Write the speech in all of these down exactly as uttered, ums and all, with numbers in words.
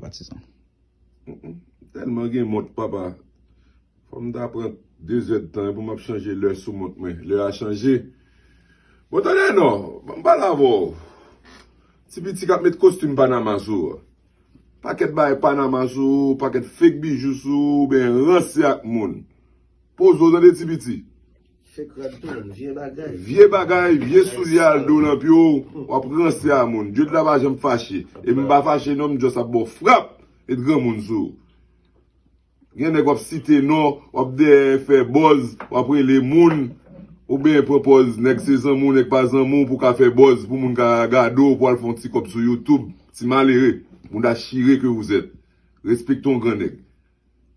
patizan. Tèlman gen mont, papa. Fò m ta pran de zèdtan pou m ap chanje lè sou mont mwen. Lè a chanje. Bon, tande non, ban m pale avè w. Ti piti k ap met kostim Panama sou ou. Pakèt bagay Panama sou ou, pakèt fake bijou sou ou, oubyen ranse ak moun. Poze w tande ti piti. Fake rad tou, menm vye bagay. Vye bagay, vye soulye al do nan pye w, w ap ranse a moun. Dye la pa janm fache. E m pa fache non, m just ap ba w frap, met granmoun sou ou. Gen nèg w ap site non, w ap dèyè fè buzz, w ap rele moun, oubyen pran pòz nèg se zanmi w, nèg pa zanmi w pou w ka fè buzz, pou moun ka gade w, pou al fè yon ti kòb sou YouTube. Ti malere, moun da chire ke vous êtes. Respekte yon gran nèg.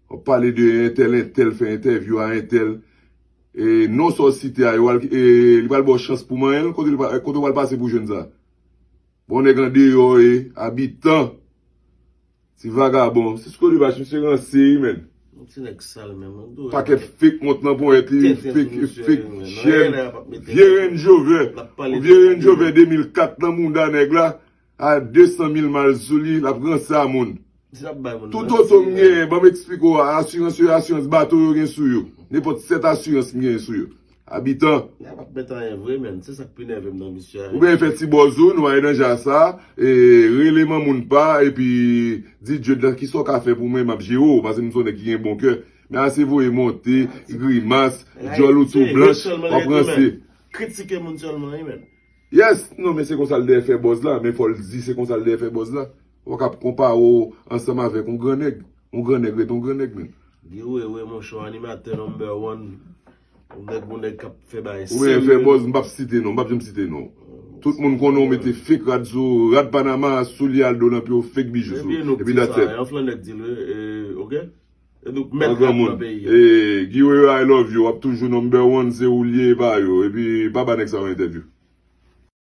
W ap pale de entèl, entèl fè entèvyou a entèl. E non sa w site a, yo al, e, li pral ba w chans pou manyen l, kote li pa- kote w pral pase pou jwenn sa. Bon nèg andeyò e abitan. Ti vagabon. Cisco Devache, misye ranse wi, menn. Yon ti nèg sal menm. Pakèt fake mont nan ponyèt li, fake, fake chèn. Vye Range Rover. Yon vye Range Rover de mil kat nan mounda nèg la. A de san mil mal sou li, l ap ranse a moun. Tout oto m genyen, ban m eksplike w, asirans yo, asirans bato yo gen sou yo. Nenpòt sèt asirans m genyen sou yo. Abitan. Nèg ap met anyen vre, menn. Se sa k pi nève m nan misye a. Oubyen fè ti bòz ou, nou ale nan ja sa, e, rele manmoun pa, epi di Dye dan kisa w ka fè pou mwen, m ap jere w, paske m se yon nèg ki gen bon kè. Men ase voye monte, grimas, djòl ou tou blanch, w ap ranse. Kritike moun sèlman, wi, menn. Yes, non, men se konsa l dèyè fè bòz la, men fò l di se konsa l dèyè fè bòz la. Ou pa ka ap konpare w ansanm avèk yon gran nèg. Yon gran nèg ret yon gran nèg, menn. Guy Wewe, monchè, animatè number one. Yon nèg, yon nèg k ap fè bagay serye. Ou menm fè bòz, m p ap site non, m p ap janm site non. Tout moun konnen w mete fake rad sou, rad Panama, soulye al do nan pye w, fake bijou sou. Epi nou di sa, yon flannè k di l, wi, e, oke? E nou k mèt rad nan peyi a. E, Guy Wewe, I love you, w ap toujou number one, se ou l ye, e pa yo. Epi pa ba nèg sa yo entèvyou.